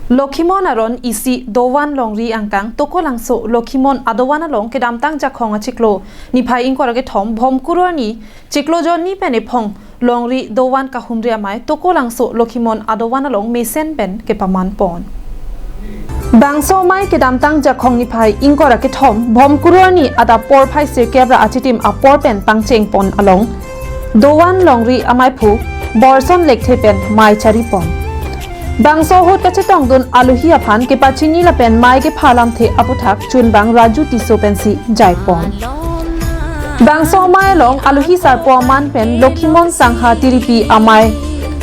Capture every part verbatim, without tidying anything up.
Lokhimon Aron isi dovan longri angkang Tokolangso Lokhimon adovan along kedamtang Jakhong achiklo niphai ingkoi ra kethom Bhomkuru arni chiklo jonni pen ephong longri dovan kahumri amei Tokolangso Lokhimon adovan along mesen pen kepaman pon. Bangso amei kedamtang Jakhong niphai ingkoi ra kethom Bhomkuru arni adap porphai sirkep ra achitim apor pen pangcheng pon along dovan longri ameiphu Borson Lekthe pen mei chari pon. Bangso ahut kachetongdun aluhi aphan kepachini lapen mei kepha alamthe aputhak chunbang Raju Tisso pensi jai pon. Bangso amei along aluhi sarpo aman pen Lokhimon Sangha Tiripi amei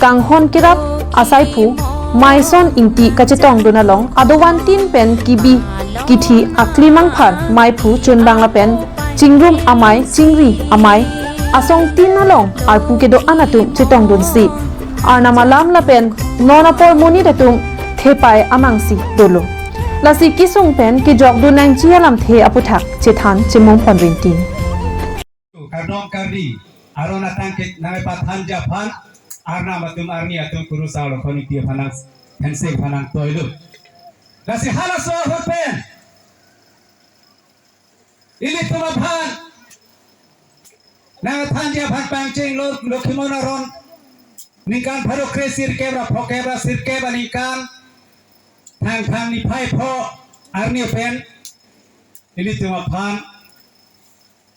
kanghon kerap asaiphu Maison Ingti kachetongdun along adovantin pen kibi kithi akli mangphar meiphu chunbang lapen chingrum amei chingri amei asongtin along arpu kedo-an atum chetongdunsi Arnam alam lapen non apor monit atum thepai amangsi dolo. Lasi kesung pen kejokdun nangji alamthe aputhak chethan chemum pon rinti. Kardom Karbi aron atang ke nangpathanji aphan Arnam atum arni atum kurusar Lokhimon Ingti aphan nang hensek aphan nangtoilo. Lasi halaso ahut pen ilitum aphan nangthanji aphan pangchenglo Lokhimon Aron ningkan pharo kre sirkep ra phokep ra sirkep aningkan Thangthang niphai pho arni pen ilitum aphan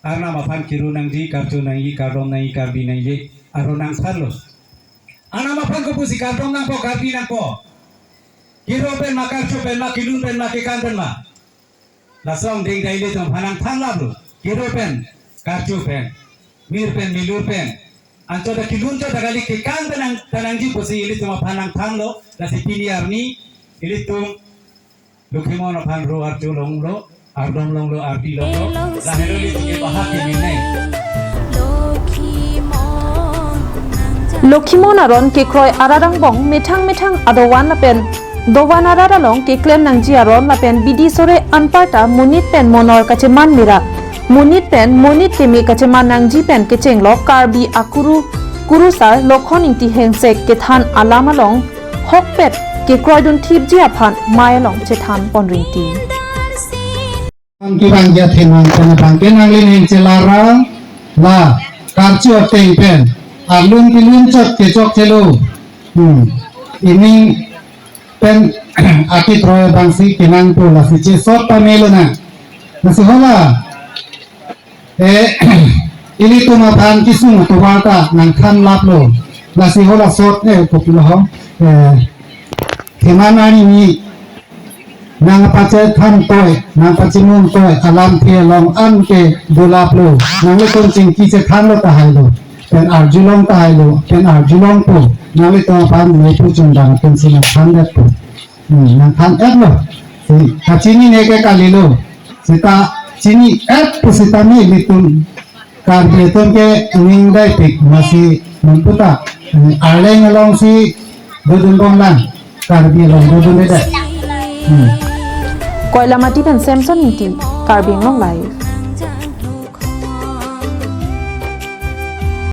Arnam aphan kiru nangji, karcho nangji, kardom nangji, Karbi nangji aron nangthanlo. Arnam aphan kopusi kardom nangpo, Karbi nangpo? Kiru pen ma, karcho pen ma, kilun pen ma, kekan pen ma? Lason ding dai ilitum aphan nangthan lablo. Kiru pen, karcho pen, mir pen, milur pen, anchot ta kilun chot ta kali, kekan pen nang, ta nangji pusi ilitum aphan nangthanlo. Lasi pini arni ilitum Lokhimon aphan ro archo longlo, ardom longlo, arti longlo. Lahelo ilitum ke bahak ke minai. Lokhimon Aron kekroi arat angbong methang methang adovan lapen dovan arat along keklem nangji aron lapen bidi sore anparta monit pen monor kacheman mera, monit pen monit keme kacheman nangji pen kechenglo Karbi akuru kurusar Lokhimon Ingti hensek kethan alam along hokpet kekroidun thipji aphan mei along chethan pon rinti. Bangke bangke athe nang pen bangke nangli ning chelara la karcho ateng pen arlun kilun chot kechok chelo. Hmm. Ining pen akikroi abangsi kenangpo, lasi chesot pamelo na. Lasi hala, eh, ilitum aphan kesung atovar ta nangthan laplo. Lasi hala sot, eh, kopilo ho, eh, keman arni nangpachethan toi, nangpachimung toi alamthe along anke dolaplo. Nanglitum chingki chethanlo tahailo, pen arju long tahailo, pen arju longpo. Nanglitum aphan meiphu chunbang atumsi nangthan detpo. Hmm, nangthan etlo. Si kachinine ke kalilo. Seta chini et pusitame ilitum Karbi atum ke ning dai pik masi nangputa, eh, arleng alongsi dodun bomlang, Karbi along dodun dai. Hmm. Koilamati pen Samson Ingti, Karbi Anglong Live.